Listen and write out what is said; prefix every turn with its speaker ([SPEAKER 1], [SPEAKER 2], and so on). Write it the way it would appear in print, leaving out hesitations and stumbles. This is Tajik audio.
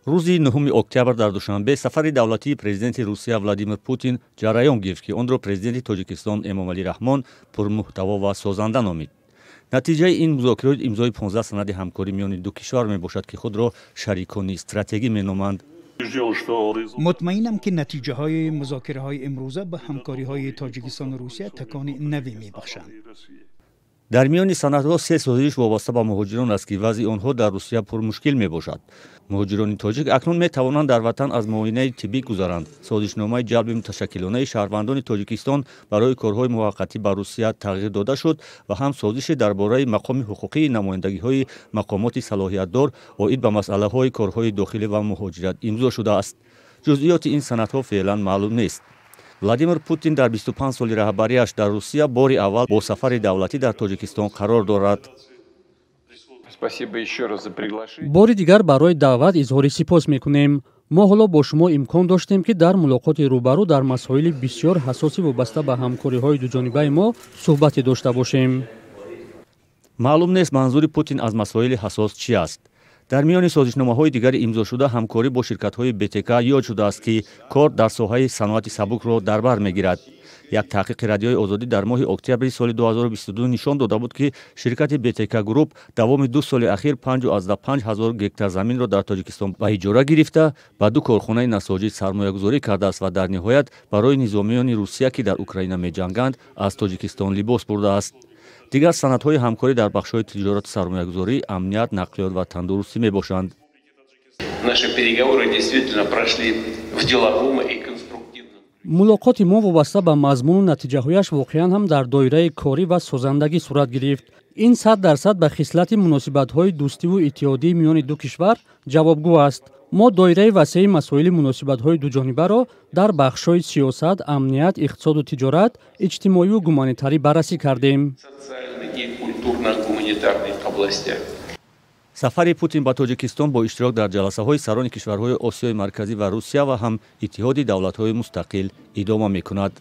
[SPEAKER 1] Рӯзи 9 октябр дар Душанбе сафари давлатии президенти Русия Владимир Путин ҷараён гирифт, ки онро президенти Тоҷикистон Эмомалӣ Раҳмон пурмуҳтаво ва созанда номид. Натиҷаи ин музокирот имзои 15 санади ҳамкорӣ миёни ду кишвар мебошад, ки худро шарикони стратегӣ меноманд.
[SPEAKER 2] Мутмаинам, ки натиҷаҳои музокираҳои имрӯза ба ҳамкориҳои Тоҷикистону Русия такони наве мебахшанд.
[SPEAKER 1] Дар миёни санадҳо се созиш вобаста ба муҳоҷирон аст, ки вазъи онҳо дар Русия пурмушкил мебошад. Муҳоҷирони тоҷик акнун метавонанд дар ватан аз муоинаи тиббӣ гузаранд. Созишномаи ҷалби муташаккилонаи шаҳрвандони Тоҷикистон барои корҳои муваққатӣ ба Русия тағйир дода шуд ва ҳам созише дар бораи мақоми ҳуқуқии намояндагиҳои мақомоти салоҳиятдор оид ба масъалаҳои корҳои дохилӣ ва муҳоҷират имзо шудааст. Ҷузъиёти ин санадҳо феълан маълум нест. Владимир Путин дар 25 соли раҳбарияш дар Русия бори аввал бо сафари давлатӣ дар Тоҷикистон қарор дорад.
[SPEAKER 3] Бори дигар барои даъват изҳори сипос мекунем. Мо ҳоло бо шумо имкон доштем, ки дар мулоқоти рӯбарӯ дар масоили бисёр ҳассоси вобаста ба ҳамкориҳои дуҷонибаи мо суҳбате дошта бошем.
[SPEAKER 1] Маълум нест, манзури Путин аз масоили ҳассос чӣ аст. Дар миёни созишномаҳои дигари имзошуда ҳамкорӣ бо ширкатҳои БТК ёд шудааст, ки кор дар соҳаи саноати сабукро дар бар мегирад. Як таҳқиқи Радиои Озодӣ дар моҳи октябри соли 2022 нишон дода буд, ки ширкати БТК Групп давоми 2 соли ахир 5,5 ҳазор гектар заминро дар Тоҷикистон ба иҷора гирифта, ба ду корхонаи насоҷӣ сармоягузорӣ кардааст ва дар ниҳоят барои низомиёни Русия, ки дар Украина меҷанганд, аз Тоҷикистон либос бурдааст. Дигар санадҳои ҳамкорӣ дар бахшҳои тиҷорату сармоягузорӣ, амният, нақлиёт ва тандурустӣ мебошанд.
[SPEAKER 4] Наши переговоры действительно прошли в деловом и конструктивном.
[SPEAKER 3] Мулоқоти мо вобаста ба мазмуну натиҷаҳояш воқеан ҳам дар доираи корӣ ва созандагӣ сурат гирифт. Ин 100% ба хислати муносибатҳои дӯстиву иттиҳодии миёни ду кишвар ҷавобгӯ аст. Мо доираи васеи масоили муносибатҳои дуҷонибаро дар бахшҳои сиёсат, амният, иқтисоду тиҷорат, иҷтимоию гуманитарӣ баррасӣ кардем.
[SPEAKER 4] Социальной и культурно-гуманитарной областях.
[SPEAKER 1] Сафари Путин ба Тоҷикистон бо иштирок дар ҷаласаҳои сарони кишварҳои Осиёи Марказӣ ва Русия ва ҳам Иттиҳоди давлатҳои мустақил идома мекунад.